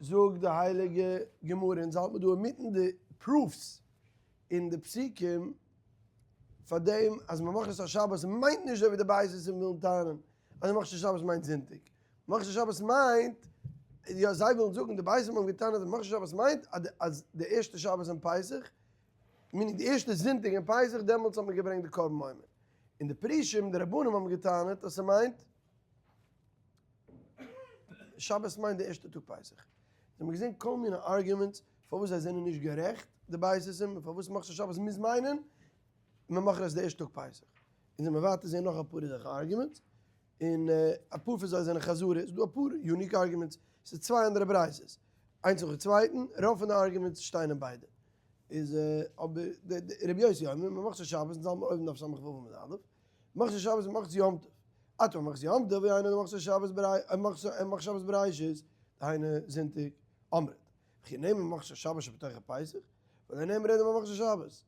זאגט די הייליגע גמרא, אונז האלט מיר דא אינמיטן די proofs אין די פסוקים פאר דעם אז ממחרת השבת מיינט נישט אזוי ווי די בייתוסים ווילן טענה'ן אז ממחרת השבת מיינט זונטאג, ממחרת השבת מיינט, יא זיי ווילן זאגן, די בייתוסים האבן געטענה'ט אז ממחרת השבת מיינט אז די ערשטע שבת אין פסח, meaning די ערשטע זונטאג אין פסח דעמאלטס האט מען געברענגט די קרבן עומר, און די פרושים די רבנים האבן געטענה'ט אז ס'מיינט שבת מיינט די ערשטע טאג פסח. זיי האבן געזען כל מיני arguments פארוואס זיי זענען נישט גערעכט די בייתוסים און פארוואס ממחרת שבת מוז מיינען ממחרת די ערשטע טאג פסח. און זיי האבן ווייטער זען נאך אפאר אזעלכע arguments און אפאר פון זיי זענען חזרה. ס'איז דא אפאר unique arguments. ס'איז צוויי אנדערע ברייתות. איינס נאכן צווייטן. רוב פון די arguments שטייען אין ביידע. איז אבער רבי יוסי אומר ממחרת שבת אונז האלטן מיר אויבן דף ס"ו עמוד א'. ממחרת שבת ממחרת יום טוב. אטו ממחרת יום טוב היינו ממחרת שבת ממחרת שבת בראשית, דהיינו זונטאג, אמרת. וכי נאמר ממחרת שבת שבתוך הפסח, ולא נאמר אלא ממחרת שבת.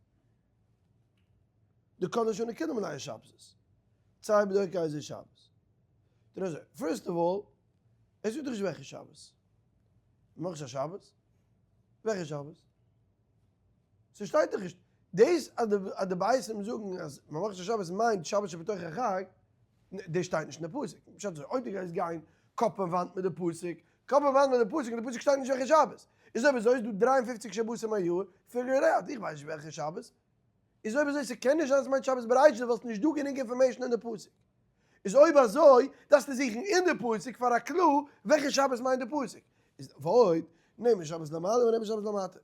דכל השנה כולה מלאה שבתות. צא בדוק איזה שבת. דער אזוי, first of all, עס זאגט דאך נישט וועלכע שבת. ממחרת השבת? וועלכע שבת? ס'שטייט דאך נישט. דאס אז די בייתוסים זאגן אז ממחרת השבת מיינט שבת שבתוך החג, דאס שטייט נישט אין די פסוק. פשט איז אויב דו גייסט גיין קאפ אין וואנט מיט די פסוק, קאפ אין וואנט מיט די פסוק און די פסוק שטייט נישט וועלכע שבת. איז אויב אזוי איז דא 53 שבתים א יאר, figure it out, איך ווייס נישט וועלכע שבת. איז אויב אזוי ס'קען נישט זיין ס'מיינט שבת בראשית ווייל ס'נישט דא גענוג information אין די פסוק. איז אויב אזוי דארפסטו זוכן אין די פסוק פאר א clue וועלכע שבת מיינט די פסוק. איז ועוד, נאמר שבת למעלה ונאמר שבת למטה.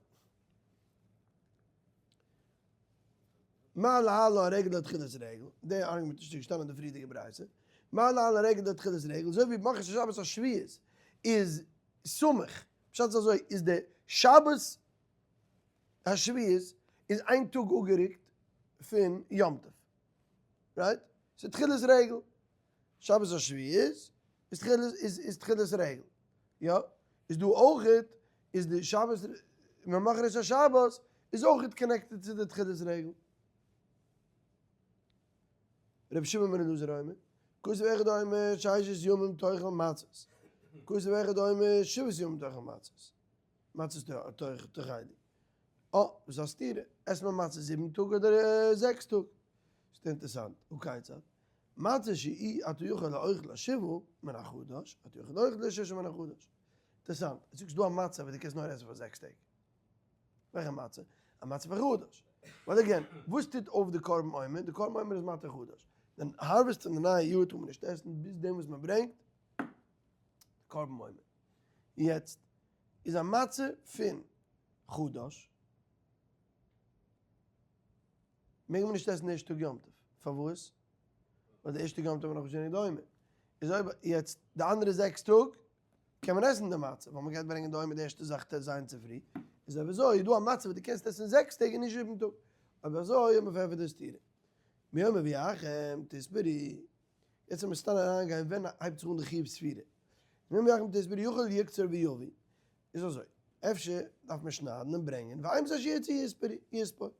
מה להלן הרגל לתחילת רגל, די argument איז שוין געשטאנען אין די פריערדיגע ברייתא, מה להלן הרגל לתחילת רגל, אזוי ווי ממחרת שבת השביעית איז סמוך, פשט איז אזוי, איז די שבת השביעית איז איין טאג אפגערוקט פון יום טוב, right? ס'איז תחילת רגל, שבת השביעית איז תחילת איז תחילת רגל, יא? איז דא אויכעט איז די שבת ממחרת השבת איז אויכעט connected צו די תחילת רגל. רבי שמעון בן אלעזר אומר, כתוב אחד אומר ששת ימים תאכל מצות, כתוב אחד אומר שבעת ימים תאכל מצות, מצות תאכלו. אה, וואס א סתירה, עסט מען מצות זיבן טאג אדער זעקס טאג? ס'איז אינטערסאנט, הכיצד? מצה שאי אתה יכול לאוכלה שבעה מן החדש, אתה יכול לאוכלה ששה מן החדש. אינטערעסאנט, דו זאגסט דא א מצה וואס דו קענסט נאר עסן פאר זעקס טעג. וועלכע מצה? א מצה פון חדש. ווייל again, וואס טוט אויף די קרבן עומר? די קרבן עומר איז מטה חדש. די harvest פון די נייע יאר טאר מען נישט עסן ביז דעם וואס מען ברענגט די קרבן עומר. יעצט, איז א מצה פון חדש, מעג מען נישט עסן די ערשטע טאג יום טוב. פארוואס? ווייל די ערשטע יום טוב איז נאכנישט געווען די עומר. איז אויב יעצט די אנדערע זעקס טאג קען מען עסן די מצה, ווייל מען גייט ברענגען די עומר די ערשטע זאך ט"ז צופרי. איז אויב אזוי איז דא א מצה וואס דו קענסט עסן זעקס טעג און נישט זיבן טאג. אויב אזוי האט מען פארענטפערט די סתירה. מיום הביאכם תספרו. יעצט לאמיר סתם אריינגיין ווען הייבט זיך אן די חיוב ספירה. מיום הביאכם תספרו יכול יקצור ויביא. איז אזוי, אפשר דארף מען שניידן און ברענגען, ואימתי שירצה יספור.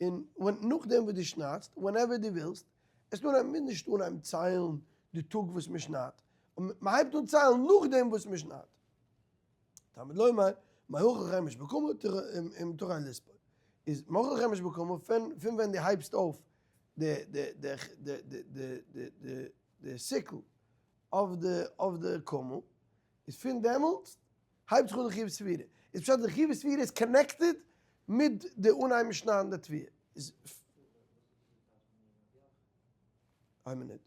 און ווען נאכדעם וואס דו שניידסט, whenever דו ווילסט, עס אנהייבן, מוז נישט אנהייבן ציילן די טאג וואס מען שניידט, מען הייבט אן ציילן נאכדעם וואס מען שניידט. תלמוד לומר, מהחל חרמש בקמה אם תחל לספור. איז מהחל חרמש בקמה פון פון ווען דו הייבסט אויף די די די די די די די די sickle אויף די אויף די קמה, איז פון דעמאלטס הייבט זיך אן די חיוב ספירה. איז פשט די חיוב ספירה איז connected מיט די אנהייבן שניידן די תבואה. איז איין מינוט.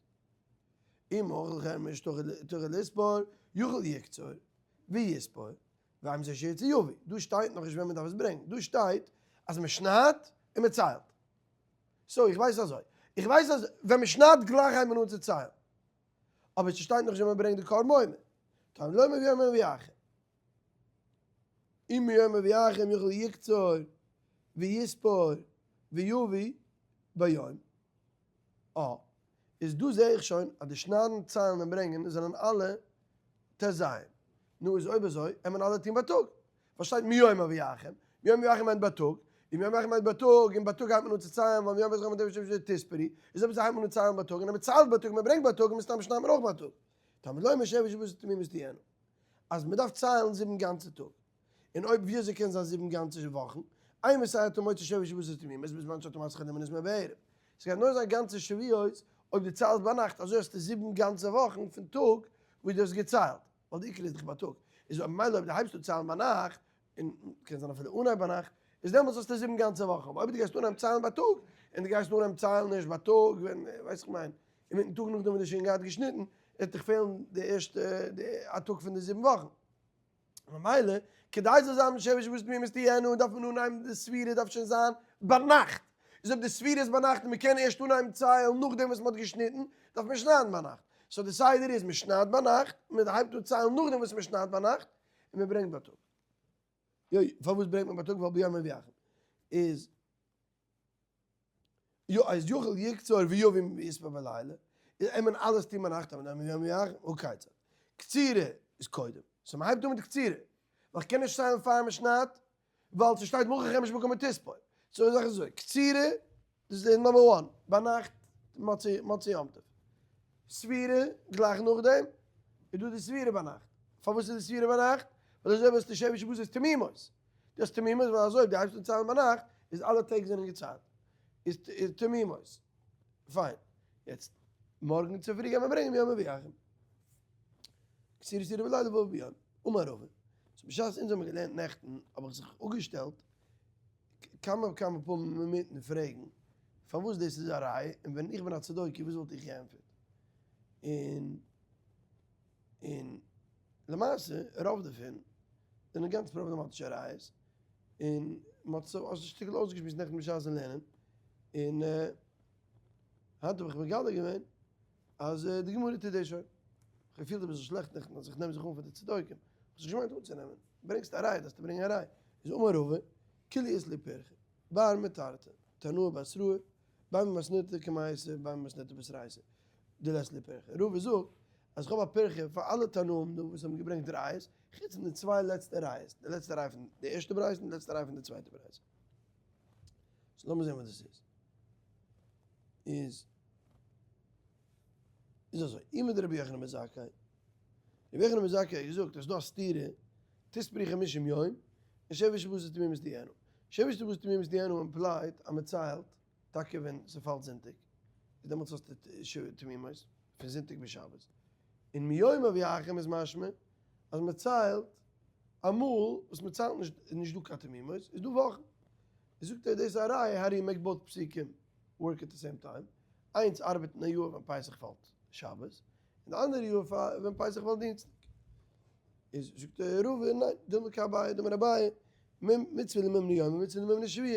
אם אוכל חרמש תוכל לספור, יוכל יקצור ויספור, ואימתי שירצה יביא. דא שטייט נאכנישט ווען מען דארף עס ברענגען. דא שטייט אז מען שניידט און מען ציילט. so איך ווייס אזוי. איך ווייס אז ווען מען שניידט גלייך הייבט מען אן צו ציילן. אבער ס'שטייט נאכנישט ווען מען ברענגט די קרבן עומר. תלמוד לומר מיום הביאכם. אם מיום הביאכם יוכל יקצור ויספור ויביא ביום. אה, איז דא זעה איך שוין אז די שניידן, ציילן און ברענגען זענען אלע ט"ז. נו איז אויב אזוי ער מען אלע טון בייטאג. פארשטייט מיום הביאכם, מיום הביאכם מיינט בייטאג, און מיום הביאכם מיינט בייטאג, און בייטאג הייבט מען אן צו ציילן, ווייל מיום הביאכם מיינט דער תספרו, איז אויב אזוי הייבט מען אן ציילן בייטאג, און אז מען ציילט בייטאג און מען ברענגט בייטאג, מסתם שניידט מען אויך בייטאג. תלמוד לומר שבע שבתות תמימות תהיינה. אז מ'דארף ציילן זיבן גאנצע טאג. און אויב ווי אזוי קען זיין זיבן גאנצע וואכן? אימתי אתה מוציא שבע שבתות תמימות בזמן שאתה מתחיל למנות מבערב. ס'גייט נאר זיין גאנצע שבועות אויב דו ציילסט ביינאכט, אזוי האסטו זיבן גאנצע וואכן פון טאג וואס דו האסט געציילט, ווייל די עיקר איז דאך בייטאג. איז ממילא אויב דו הייבסט אן ציילן ביינאכט, און קען זיין אפילו אנהייב ביינאכט, איז דעמאלטס האסטו זיבן גאנצע וואכן, אבער אויב דו גייסט אנהייבן ציילן בייטאג, און דו גייסט אנהייבן ציילן ערשט בייטאג, ווען, ווייס איך מיין, אינמיטן טאג נאכדעם וואס דו האסט שוין געהאט געשניטן, וועט דיך פעלן די ערשטע, א טאג פון די זיבן וואכן. ממילא, כדי ס'זאל זיין שבע שבתות תמימות תהיינה, דארף מען אנהייבן די ספירה דארף שוין זיין ביינאכט. איז אויב די ספירה איז ביינאכט און מ'קען ערשט אנהייבן ציילן נאכדעם וואס מ'האט געשניטן, דארף מען שניידן ביינאכט. so די סדר איז, מ'שניידט ביינאכט, מ'הייבט אן ציילן נאכדעם וואס מ'שניידט ביינאכט, און מ'ברענגט בייטאג. יוי, פארוואס ברענגט מען בייטאג? ווייל ביום הביאכם איז יא איז יכול יקצור ויביא ויספור בלילה, איז עמען אלעס טוהן ביינאכט אבער נאר ביום הביאכם, הא כיצד? קצירה איז קודם, so מ'הייבט אן מיט קצירה, ווייל כ'קען נישט ציילן פאר מ'שניידט, ווייל ס'שטייט מחה חמש מקום ותספור, so די זאך איז אזוי, קצירה דאס איז number one, ביינאכט מוצאי יום טוב, ספירה גלייך נאכדעם איז דא די ספירה ביינאכט, פארוואס איז די ספירה ביינאכט? ווייל אזוי וועסטו שבע שבתות תמימות, דו האסט תמימות ווייל אזוי אויב דו הייבסט אן ציילן ביינאכט איז אלע טעג זענען געציילט, איז תמימות, פיין, יעצט מארגן צופרי גייט מען ברענגען מיום הביאכם, קצירה ספירה בלילה והבא ביום, אמר רבא, so בשעת אונז האבן געלערנט נעכטן האב איך זיך אפגעשטעלט כמה וכמה פעמים אינמיטן פרעגן פארוואס דאס איז א ראיה, און ווען איך בין א צדוקי וואס וואלט איך געענטפערט? און און למעשה רוב דערפון זענען גאנץ פראבלעמאטישע ראיות, און מען האט עס א שטיקל אויסגעשמועסט נעכטן בשעת'ן לערנען, און היינט האב איך מגלה געווען אז די גמרא טוט דאס שוין. איך האב געפילט אביסל שלעכט נעכטן אז איך נעם זיך אן פאר די צדוקים, האסט נישט געמיינט אנצונעמען, ברענגסט א ראיה דארפסטו ברענגען א ראיה, איז אמר רבא, כולהו אית להו פירכא, בר מתרתי, תנאי בתראי, בין במתניתא קמייתא, בין במתניתא בתרייתא, דלית להו פירכא. רבא זאגט אז איך האב א פירכא פאר אלע תנאים דא וואס האבן געברענגט ראיות, חוץ פון די צוויי לעצטע ראיות, די לעצטע ראיה פון די ערשטע ברייתא און די לעצטע ראיה פון די צווייטע ברייתא. so לאמיר זען וואס דאס איז. איז איז אזוי, אימא דרבי יוחנן בן זכאי, רבי יוחנן בן זכאי האט געזאגט אז ס'דא א סתירה, תספרו חמישים יום, און שבע שבתות תמימות תהיינה. שבע שבתות תמימות תהיינה implied אז מ'ציילט טאקע ווען ס'פאלט זונטאג, איז דעמאלטס האסטו שבע תמימות, פון זונטאג ביז שבת. און מיום הביאכם איז משמע אז מ'ציילט אמאל וואס מ'ציילט נישט איז נישט דא קיין תמימות, איז דא וואכן. זאגט ער דאס איז א ראיה, how do you make both פסוקים work at the same time, איינס ארבעט אין א יאר ווען פסח פאלט שבת, און די אנדערע יאר ווען פסח פאלט דינסטאג. איז זאגט רבא ניין, דילמא כאביי דאמר אביי, מצוה למימני יומי ומצוה למימני שבועי.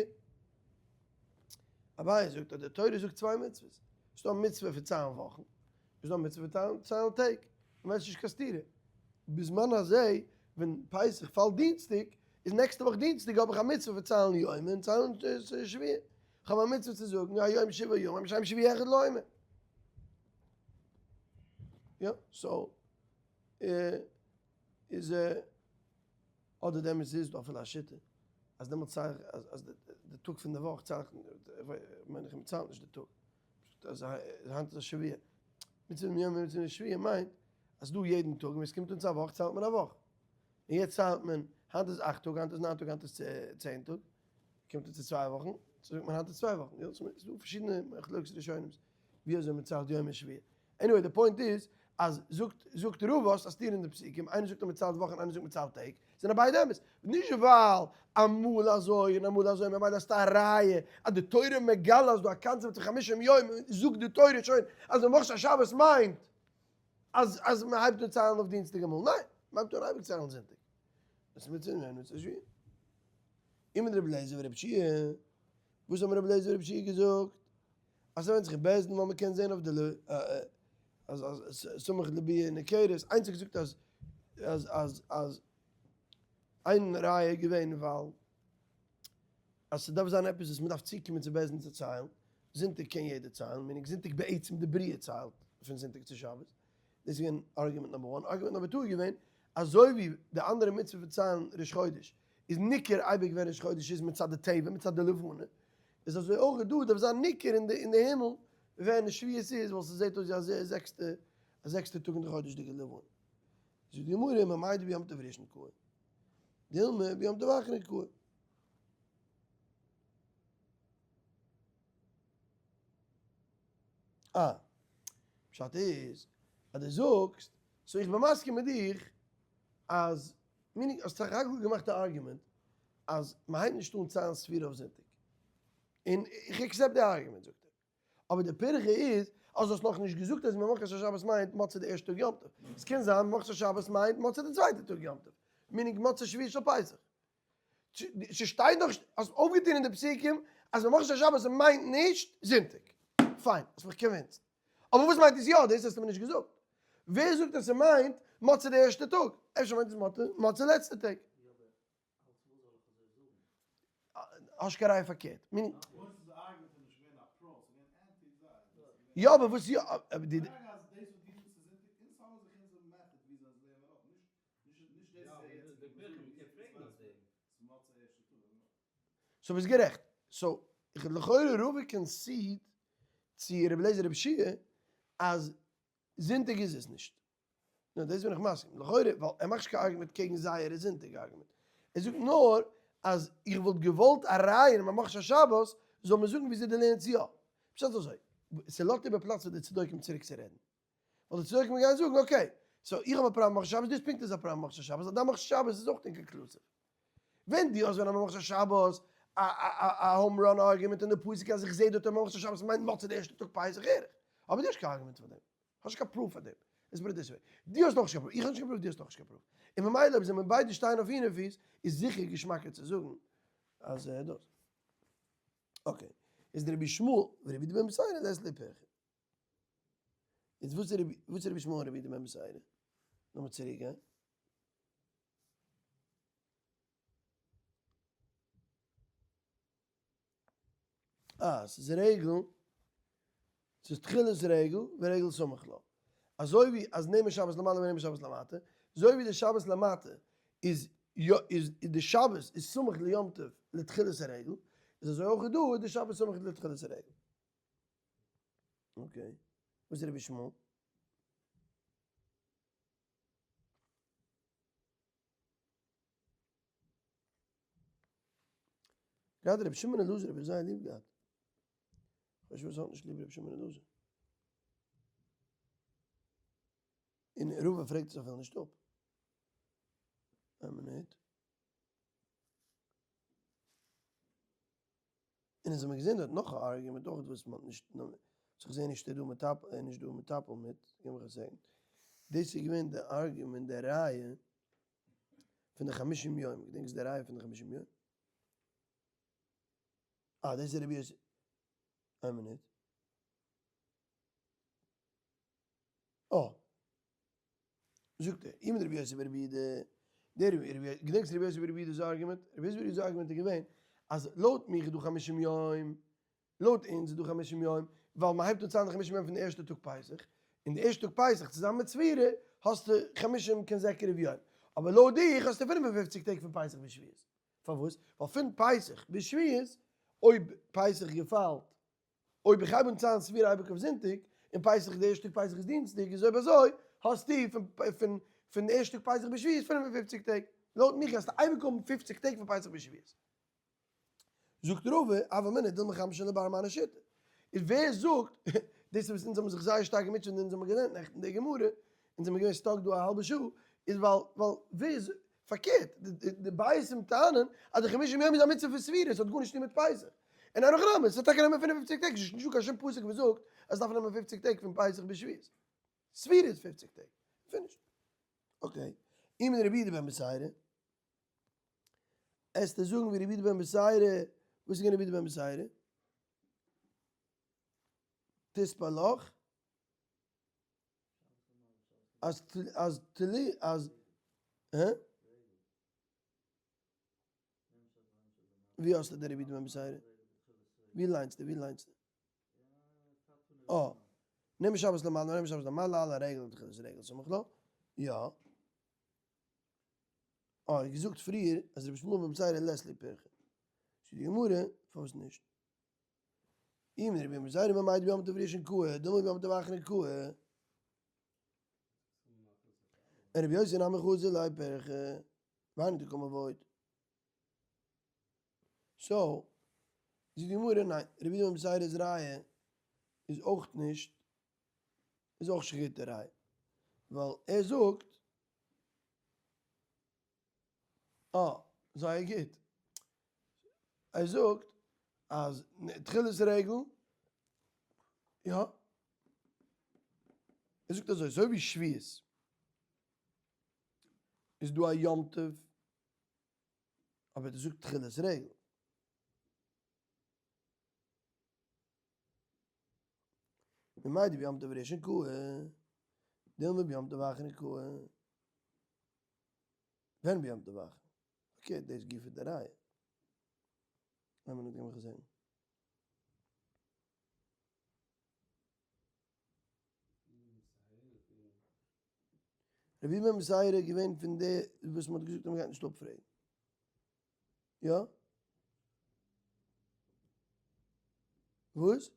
אביי זאגט אז די תורה זאגט צוויי מצוות, ס'איז דא א מצוה פון ציילן וואכן, איז דא א מצוה פון ציילן טעג, און ווייסט נישט קיין סתירה. בזמן הזה ווען פסח פאלט דינסטאג, איז נעקסטע וואך דינסטאג האב איך א מצוה פון ציילן יומי און ציילן שבועי. איך האב א מצוה צו זאגן היום שבעה ימים שם שבוע אחד לעומר. יא, so איז אדער דעמאלטס איז דא אפילו א שיטה אז דעמאלטס צייל איך אז די טאג פון די וואך צייל איך, מיין איך מ'ציילט נישט די טאג. אז היינט איז א שבוע, מצוה מיום ומצוה משבוע מיינט אז דא יעדן טאג ווען עס קומט אן צו א וואך ציילט מען א וואך, און יעצט ציילט מען היינט איז אכט טאג היינט איז ניין טאג היינט איז צען טאג, קומט אן צו צוויי וואכן זאגט מען היינט איז צוויי וואכן, יא ס'איז דא פארשידענע מחלוקת ראשונים ווי אזוי מען ציילט יום ושבוע, anyway די point איז אז זאגט זאגט רבא האסט א סתירה אין די פסוקים, איינער זאגט אז מען ציילט וואכן איינער זאגט מען ציילט טעג, זענען ביידע אמת, נישט ווייל אמאל אזוי און אמאל אזוי ממילא האסטו א ראיה אז די תורה מגלה אז דא א קאנצעפט פון חמישים יום, זאגט די תורה שוין אז ממחרת השבת מיינט אז אז מען הייבט אן ציילן אויף דינסטאג אמאל, ניין, מען הייבט אן אייביג ציילן זונטאג. דאס איז מצוה און מצוה שבוע. אימא דרבי אליעזר ורבי יהושע, וואס האבן רבי אליעזר ורבי יהושע געזאגט? אז ס'ווענדט זיך אין בית דין ווייל מ'קען זען אויף די ל אז אז סמוך לביאה ניכרת, איינס האט געזאגט אז אז אז אז איין ראיה איז געווען ווייל אז ס'דארף זיין עפעס וואס מ'דארף צוקומען צו בית דין צו ציילן, זונטאג קען יעדער ציילן, meaning זונטאג בעצם די בריאה ציילט פון זונטאג צו שבת, דאס איז געווען argument number one, argument number two איז געווען אזוי ווי די אנדערע מצוה פון ציילן ראש חודש איז ניכר אייביג ווען ראש חודש איז מצד די טבע מצד די לבנה, איז אזוי אויך דא דארף זיין ניכר אין די אין די הימל ווען שבועות איז ווייל ס'זעט אויס ווי א זעקסטע א זעקסטע טאג אין די חודש'דיגע לבנה. זאגט די גמרא, ממאי דביום טוב ראשון קאי, דילמא ביום טוב אחרון קאי. אה, פשט איז אז דו זאגסט, so איך בין מסכים מיט דיך אז meaning האסט סך הכל געמאכט א argument אז מען הייבט נישט אן ציילן ספירה אויף זונטאג, און איך accept די argument זאגט ער, אבער די פירכא איז אז דו האסט נאכנישט געזאגט אז ממחרת השבת מיינט מוצאי די ערשטע טאג יום טוב, עס קען זיין ממחרת השבת מיינט מוצאי די צווייטע טאג יום טוב, meaning מוצאי שביעי של פסח. ס'שטייט דאך, האסט אויפגעטון אין די פסוקים אז ממחרת השבת מיינט נישט זונטאג. פיין, האסט מיך convinced. אבער וואס מיינט עס יא? דאס האסטו מיר נישט געזאגט. ווער זאגט אז ס'מיינט מוצאי די ערשטע טאג? אפשר מיינט עס מוצאי לעצטע טעג. האסט קיין ראיה פארקערט. יא אבער וואס יא? so ביסט גערעכט. so איך לכאורה רובא concede צו רבי אליעזר רבי יהושע אז זונטאג איז עס נישט. נו דאס בין איך מסכים. לכאורה ווייל ער מאכט נישט קיין argument קעגן זייערע זונטאג argument. ער זאגט נאר אז איך וואלט געוואלט א ראיה אין ממחרת השבת זאל מען זאגן וויאזוי דו לערנסט יא. פשט איז אזוי, ס'לאזט איבער פלאץ פאר די צדוקים צוריק צו רעדן. ווייל די צדוקים גייען זאגן okay, so איך האב א פראבלעם ממחרת שבת, דו האסט פונקט אזא פראבלעם ממחרת שבת, אז דיין ממחרת שבת איז אויך inconclusive. ווען דו האסט ווען א ממחרת שבת א א home run argument אין די פסוק אז איך זעה דארט א ממחרת שבת מיינט מוצאי די ערשטע טאג פסח ערך, אבער דו האסט קיין argument פאר דעם, האסט נישט קיין proof פאר דעם, let's put it this way, דו האסט נאכנישט קיין proof, איך האב נישט קיין proof, דו האסט נאכנישט קיין proof, און ממילא אויב זענען מיר ביידע שטייען אויף הינער פיס איז זיכער געשמאקער צו זאגן אז דאס. okay, איז די רבי ישמעאל ורבי יהודה בן בתירא לית להו פירכא. איז וואס איז וואס איז רבי ישמעאל און רבי יהודה בן בתירא? לאמיר צוריק גיין. אה, ס'איז רגל, ס'איז תחילת רגל ורגל סמוך לו. אזוי ווי אז נאמר שבת למעלה ונאמר שבת למטה, אזוי ווי די שבת למטה איז יא איז די שבת איז סמוך ליום טוב לתחילת הרגל, איז אזוי אויך דא איז די שבת סמוך לתחילת הרגל. okay, וואס איז רבי ישמעאל? גראדע רבי שמעון אלעזר האב איך זייער ליב געהאט. כ'ווייס נישט וואס האט נישט ליב רבי שמעון אלעזר. און רבא פרעגט עס אפילו נישט אפ. איין מינוט. און עס האט מען געזען דארט נאך א argument אויך וואס מען האט נישט וואס איך זעה נישט איז דא מטפל איז נישט דא מטפל מיט, גיב מיך א second, דאס איז געווען די argument די ראיה פון די חמישים יום, געדענקסט די ראיה פון די חמישים יום? אה דאס איז רבי יוסי, איין מינוט. אה. זאגט ער, אם רבי יוסי ברבי יהודה, דער רבי יוסי, געדענקסט רבי יוסי ברבי יהודה'ס argument? רבי יוסי ברבי יהודה'ס argument איז געווען אז לויט מיך איז דא חמישים יום, לויט אונז איז דא חמישים יום, ווייל מען הייבט אן ציילן די חמישים יום פון די ערשטע טאג פסח, און די ערשטע טאג פסח צוזאמען מיט ספירה האסטו חמישים consecutive יום, אבער לויט דיך האסטו 55 טעג פון פסח ביז שבועות. פארוואס? ווייל פון פסח ביז שבועות, אויב פסח געפאלט אויב איך הייב אן ציילן ספירה אייביג אויף זונטאג, און פסח די ערשטע טאג פסח איז דינסטאג, איז אויב אזוי האסטו פון פון פון די ערשטע טאג פסח ביז שבועות 55 טעג. לויט מיך גייסטו אייביג האבן 50 טעג פון פסח ביז שבועות. זאגט רבא, הוה אמינא דילמא חמשין לבר מני שיטה. איז ווער זאגט, דאס איז וואס אונז האבן זיך זייער שטארק געמוטשעט און אונז האבן געלערנט נעכטן די גמרא, אונז זעמיר געווען stuck דא א האלבע שעה, איז ווייל ווייל ווער איז פארקערט, די בייתוסים טענה'ן אז די חמישים יום איז א מצוה פון ספירה, עס האט גארנישט צו טון מיט פסח. און אין הכי נמי, עס וועט טאקע נעמען 55 טעג, עס איז נישטא קיין שום פסוק וואס זאגט אז עס דארף נעמען 50 טעג פון פסח ביז שבועות. ספירה איז 50 טעג. finish. okay. אם רבי יהודה בן בתירא, עסטו זאגן ווי רבי יהודה בן בתירא, וואס איז געווען רבי יהודה בן בתירא? תספר לך. אז אז תלי אז הא? ווי האסטו די רבי יהודה בן בתירא? ווי ליינסטו? ווי ליינסטו? אה, נעם שבת למעלה, נעם שבת למעלה, על הרגל תחילת רגל סמוך לו. יא. אה, איך געזאגט פריער אז רבי ישמעאל בן בתירא לית ליה פירכא. זאגט די גמרא, פארוואס נישט? אם רבי בן בתירא ממאי דביום טוב ראשון קאי, דילמא ביום טוב אחרון קאי. און רבי יוסי נמי חזי ליה פירכא, והיינו דקאמר ועוד. so, זאגט די גמרא ניין, רבי יהודה בן בתירא'ס ראיה איז אויך נישט, איז אויך נישט קיין גוטע ראיה, ווייל ער זאגט, אה, זייער גוט, ער זאגט אז תחילת רגל, יא, ער זאגט אזוי, אזוי ווי שביעית איז דא א יום טוב, אבער ער זאגט תחילת רגל. ממאי דביום טוב ראשון קאי, דילמא ביום טוב אחרון קאי. ווען ביום טוב אחרון? okay, דאס גופא די ראיה. איין מינוט גיב מיך זען. רבי בן בתירא איז געווען פון די וואס מ'האט געזאגט אז מ'גייט נישט אפפרעגן. יא? וואס?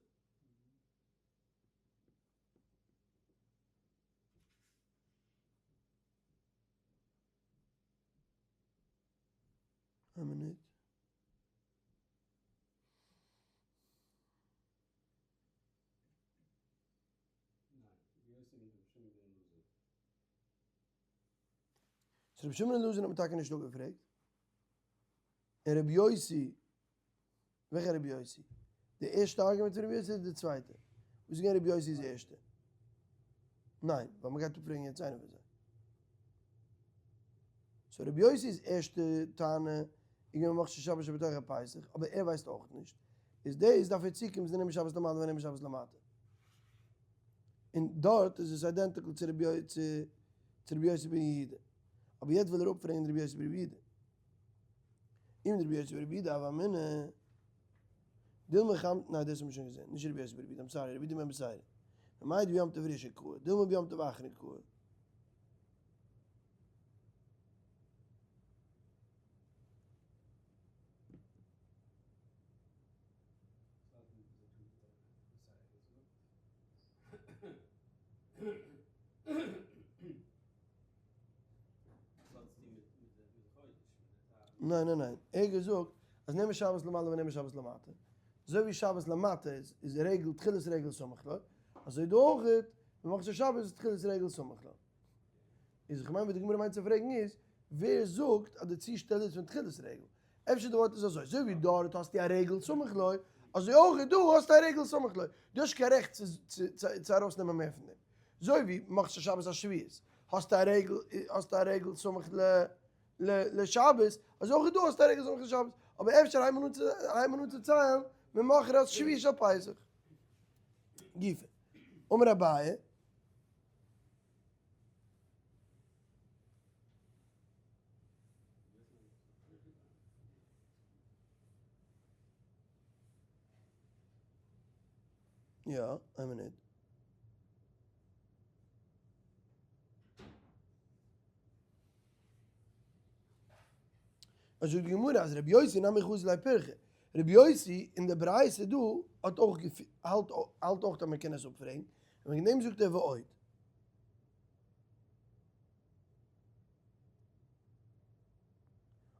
איין מינוט. רבי שמעון אלעזר האט מען טאקע נישט אפגעפרעגט, און רבי יוסי, וועלכע רבי יוסי? די ערשטע argument פון רבי יוסי אדער די צווייטע? וואס איז געווען רבי יוסי'ס ערשטע? ניין, ווייל מען גייט אפפרעגן יעצט איינע פון זיי. so רבי יוסי'ס ערשטע טענה איז געווען ממחרת שבת שבתוך הפסח, אבער ער ווייסט אויך נישט, איז דאס דארף ער צוקומען צו נעמען שבת למעלה ונעמען שבת למטה. און דארט איז עס identical צו רבי יוסי בן יהודה. אבער יעצט וויל ער אפפרעגן רבי יוסי ברבי יהודה. אם דרבי יוסי ברבי יהודה הוה אמינא דילמא חמ ניין דאס האבן מיר שוין געזען, נישט רבי יוסי ברבי יהודה, I'm sorry, רבי יהודה בן בתירא. ממאי דביום טוב ראשון קאי, דילמא ביום טוב אחרון קאי. ניין ניין ניין, ער האט געזאגט אז נעמען שבת למעלה ונעמען שבת למטה, אזוי ווי שבת למטה איז איז רגל תחילת רגל סמוך לו, אזוי דא אויך, ממחרת שבת איז תחילת רגל סמוך לו. איז איך מיין וואס די גמרא מיינט צו פרעגן איז, ווער זאגט אז די צושטעל איז פון תחילת רגל? אפשר די ווארט איז אזוי, אזוי ווי דארט האסטו א רגל סמוך לו, אזוי אויך דא האסטו א רגל סמוך לו, דו האסט קיין רעכט צו ארויסנעמען מער פון דעם. אזוי ווי ממחרת שבת השביעית האסטו א רגל, האסטו א רגל סמוך לשבת, אזוי אויך דא האסטו א רגל סמוך לשבת, אבער אפשר הייבט מען אן צו ציילן ממחרת שביעי של פסח. גופא. אמר אביי. יא, איין מינוט. אז זאגט די גמרא אז רבי יוסי נמי חזי ליה פירכא, רבי יוסי אין די ברייתא דא האט אויך האלט האלט אויך אז מען קען עס אפפרעגן, און וועגן דעם זאגט ער ועוד.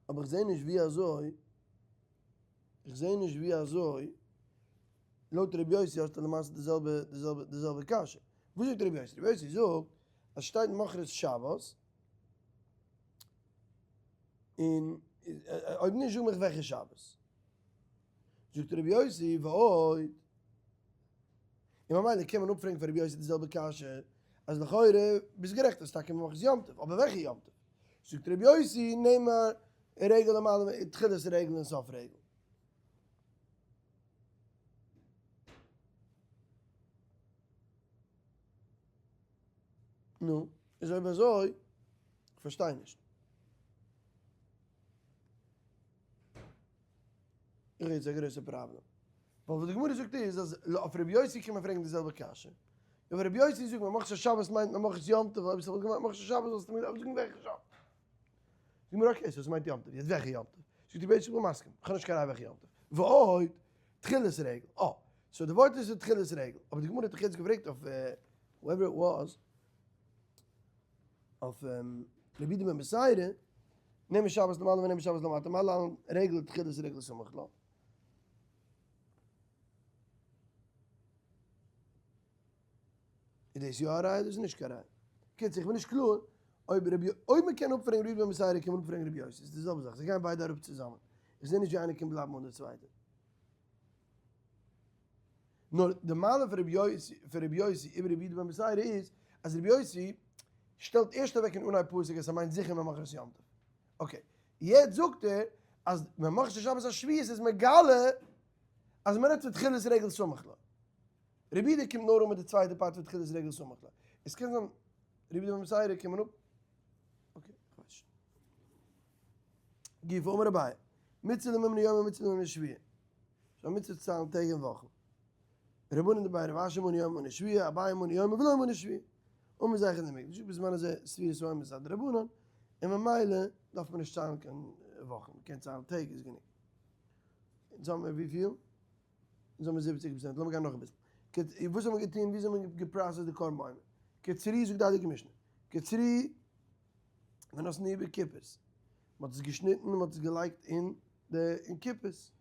אבער איך זעה נישט ווי אזוי, איך זעה נישט ווי אזוי, לויט רבי יוסי האסטו למעשה די זעלבע די זעלבע די זעלבע קשיא. וואס זאגט רבי יוסי? רבי יוסי זאגט אז שטייט ממחרת שבת, און אויב נישט זאג מיך וועלכע שבת. זאגט רבי יוסי ועוד, און ממילא קען מען אפפרעגן פון רבי יוסי די זעלבע קשיא, אז לכאורה ביסט גערעכט אז טאקע ממחרת יום טוב, אבער וועלכע יום טוב? זאגט רבי יוסי נאמר רגל למעלה תחילת רגל און סוף רגל. נו, איז אויב אזוי, כ'פארשטיי נישט. איך האב יעצט א גרויסע פראבלעם. ווייל וואס די גמרא זאגט איז אז אויף רבי יוסי קען מען פרעגן די זעלבע קשיא. אויב רבי יוסי זאגט ממחרת שבת מיינט ממחרת יום טוב, אויב ס'וואלט געמיינט ממחרת שבת וואלסטו מיר געדארפט זאגן וועלכע שבת. זאגט די גמרא okay, so עס מיינט יום טוב, יעצט וועלכע יום טוב? זאגט רבי יוסי איך בין מסכים, איך האב נישט קיין ראיה וועלכע יום טוב. ועוד, תחילת רגל. אה, so די ווארט איז תחילת רגל. אבער די גמרא האט דאך יעצט געפרעגט אויף whoever it was. אויף רבי יהודה בן בתירא, נר משבת למעלה ונר משבת למטה, מה להלן רגל תחילת רגל סמוך לה. איז דאס יא א ראיה אדער איז נישט קיין ראיה? קיצור איך בין נישט קלאר אויב רבי אויב מען קען אפפרעגן רבי יהודה בן בתירא קען מען אפפרעגן רבי יוסי, ס'איז די זעלבע זאך זיי גייען ביידע אראפ צוזאמען, איך זע נישט ווי איינער קען בלייבן אן די צווייטע. נאר די מעלה פון רבי יוסי פון רבי יוסי איבער רבי יהודה בן בתירא איז אז רבי יוסי שטעלט ערשט אוועק אין אנהייב פסוק אז ס'מיינט זיכער ממחרת יום טוב. okay, יעצט זאגט ער אז ממחרת שבת השביעית איז מגלה אז מ'רעדט פון תחילת רגל סמוך לה. רבי יהודה קומט נאר אן מיט די צווייטע part פון תחילת רגל סמוך לה. עס קען זיין רבי יהודה בן בתירא קומען אפ. okay, איך ווייס נישט. גופא אמר אביי, מצוה למימני יומי ומצוה למימני שבועי. ס'איז א מצוה צו ציילן טעג און וואכן. רבנן דבי רב אשי מנו יומי מנו שבועי, אביי מנו יומי ולא מנו שבועי. אמר זכר למקדש, בזמן הזה ספירת העומר איז א דרבנן, און ממילא דארף מען נישט ציילן קיין וואכן, מ'קען ציילן טעג איז גענוג. אונז האבן מיר וויפיל? אונז האבן מיר 70%, לאמיר גיין נאך אביסל. וואס האט מען געטון? וויאזוי האט מען גע process ט די קרבן עומר? קצרוהו זאגט די הייליגע משנה, קצרוהו ונתנוהו בקופות, מען האט עס געשניטן און מען האט עס געלייגט אין די אין קופות,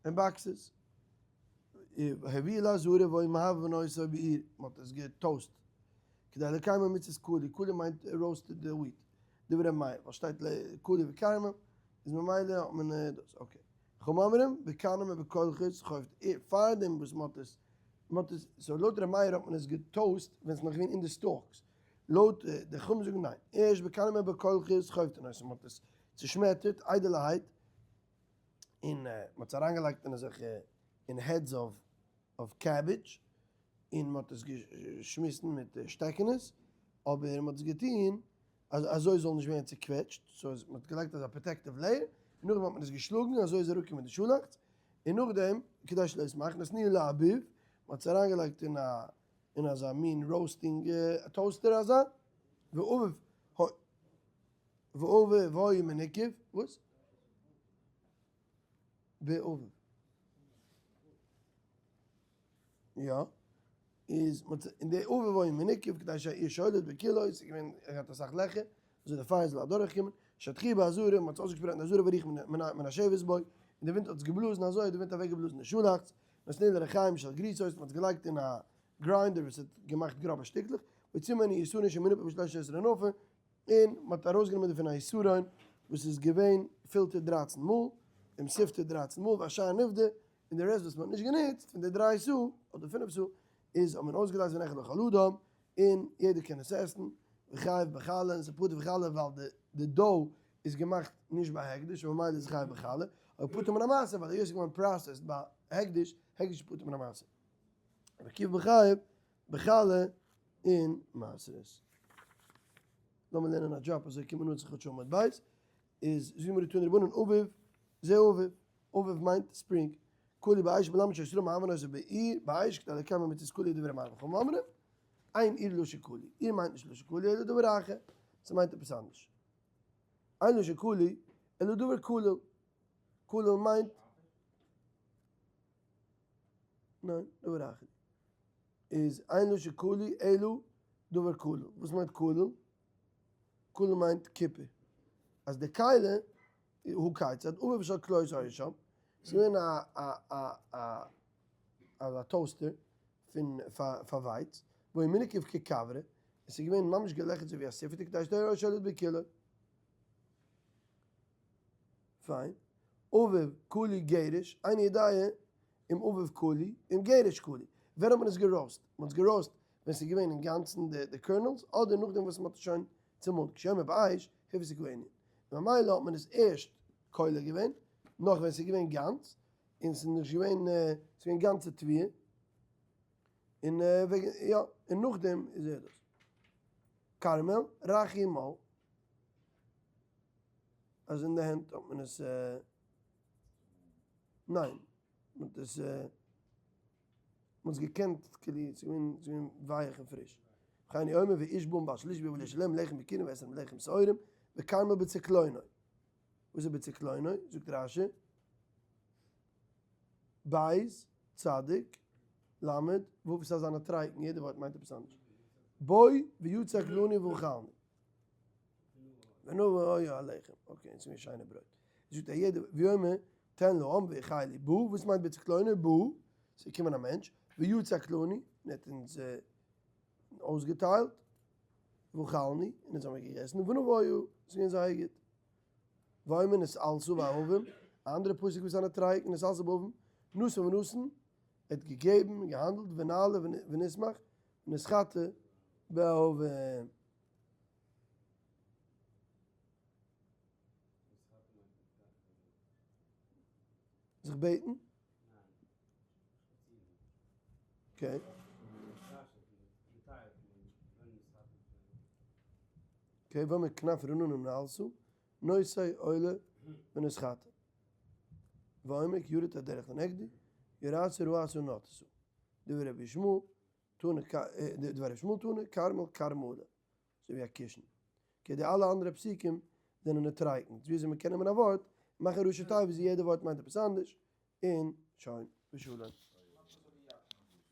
אין boxes, הביאוהו לעזרה והיו מהבהבין אותו באור, מען האט עס גע toast, כדי לקיימו מצות קלי, קלי מיינט roasted wheat, דברי מאיר, ווייל שטייט קלי וכרמל, איז ממילא האט מען דאס, okay. חכמים אומרים, בקנים ובקולחות חובטין, פארדעם וואס מען האט עס, מען האט עס, so לויט ר' מאיר האט מען עס גע toast ווען עס איז נאך געווען אין די stalks, לויט די חכמים זאגן ניין, ערשט בקנים ובקולחות חובטין אותו, מען האט עס צושמעטערט איידעלערהייט, און מען האט עס אריינגעלייגט אין אזעלכע אין heads of cabbage, און מען האט עס געשמיסן מיט שטעקענעס, אבער מען האט עס געטון אז אזוי זאל נישט ווערן צוקוועטשט, so מען האט געלייגט אזא protective layer, און נאכדעם האט מען עס געשלאגן אזוי איז אראפגעקומען די שאלאכץ, און נאכדעם כדי שלא ישמח נתנוהו לאביב, מען האט עס אריינגעלייגט אין א אין אזא מין roasting toaster אזא, ואביו ואביו היה מנוקב, וואס? באביב. יא. איז מ'האט אין די אביב היה מנוקב כדי שהאור שולט בכולו, ס'איז געווען ער האט אסאך לעכער, אזוי די פייער זאל אדורך קומען, שטחוהו בעזרה, מ'האט עס אויסגעשפרייט אין די עזרה והרוח מנשבת בו, און די ווינט האט עס געבלאזן, אזוי האט די ווינט אוועק געבלאזן די שאלאכץ, נתנוהו לרחיים של גריסות, מ'האט עס געלייגט אין א grinder וואס האט געמאכט גראבע שטיקלעך, והוציאו ממנו עישורון שמנופה בשלש עשרה נפה, און מ'האט ארויסגענומען דערפון א עישורון וואס איז געווען פילטערט 13 מאל, און sifted 13 מאל, והשאר נפדה, און די רעסט וואס מ'האט נישט גענוצט פון די דריי סאה אדער פינף סאה איז האט מען אויסגעלייזט ונאכל לכל אדם, און יעדער קען עס עסן, וחייב בחלה, און ס'איז פטור בחלה ווייל די dough איז געמאכט נישט ביי הקדש און ממילא איז חייב בחלה, אבער פטור מן המעשר ווייל היות ס'איז געווארן processed ביי הקדש, הקדש איז פטור מן המעשר. רבי עקיבא חייב בחלה און מעשרות. לאמיר לערנען א דזשאב אזוי קומט מען אן צו חדשו עמוד בית, איז זאגט מיר תנו רבנן אביב זה אביב, אביב מיינט spring, קלוי באש מלמד שישראל מהבהבין אותו באור באש כדי לקיים מצות קלוי דברי מאיר וחכמים אומרים, אין אור לשון קלוי, אור מיינט נישט לשון קלוי אלא דבר אחר, ס'מיינט עפעס אנדערש. אין לשון קלוי אלא דבר כליל, כליל מיינט, ניין, דבר אחר. איז אין לשון קלוי אלא דבר כליל. וואס מיינט כליל? כליל מיינט קופער. אז די כלי, הא כיצד, אביב של קליות היה שם, ס'איז געווען א א א א אזא toaster פון פאר ווייץ, והיה מנוקב ככברה, עס איז געווען ממש געלעכערט אזוי ווי א sifter כדי שתהא האור שולט בכולו. פיין. אביב קלוי גרש, איני יודע אם אביב קלוי, אם גרש קלוי. ווען האט מען עס גע roast? מען האט עס גע roast ווען עס איז געווען אינגאנצן די kernels, אדער נאכדעם וואס מען האט עס שוין צומאלן? כשהוא באש, הפסיק הענין. ממילא האט מען עס ערשט קולא געווען, נאך ווען עס איז געווען גאנץ, און עס איז נישט געווען, עס איז געווען גאנצע תבואה, און וועגן, יא, און נאכדעם איז ער דאס. כרמל, רך ומל. אז אין די הענט האט מען עס, ניין, מען האט עס, מען האט עס געקענט, כאילו, עס איז געווען, עס איז געווען ווייך און פריש. וכן הוא אומר ואיש בם בעל שליש ביבוא לשלם לחם בכירים ועשרים לחם שעורים וכרמל בצקלונו. וואס איז בצקלונו? זאגט רש"י, בית, צדיק, למד, ו' איז אזאנע טרייטן, יעדע ווארט מיינט עפעס אנדערש. בוא ויצק לנו ואכלנו. ונבא היה הלחם, okay, אונז האבן שיינע ברויט. זאגט ער יעדע ויאמר תן לעם ויאכלו בא, וואס מיינט בצקלונו בא, ס'איז געקומען א מענטש, ויצק לנו, און ער האט אונז אויסגעטיילט, ואכלנו, און אונז האבן געגעסן, ונבא היה, ס'איז געווען זייער גוט. ויאמר נתעלסה באהבים, א אנדערע פסוק וואס איז א נוטריקון, נתעלסה באהבים, נתן ונתן, ער האט געגעבן און געהאנדלט, ונעלה ונשמח, ונתחטא באהבים. זיך בעטן? Okay. Okay, ויאמר כנף רננים נעלסה, נושא עולה ונתחטא. ויאמר כי יראת הדרך לנגדי, יראת רעת נטתה. דברי רבי ישמעאל, תנא, דברי רבי ישמעאל תנא, כרמל כרמלה. אזוי ווי א קישן. Okay, די אלע אנדערע פסוקים זענען נוטריקון. ווי אזוי מ'קען נעמען א ווארט, מאכן ראשי תיבות ווי יעדע ווארט מיינט עפעס אנדערש, און שוין, ושלום.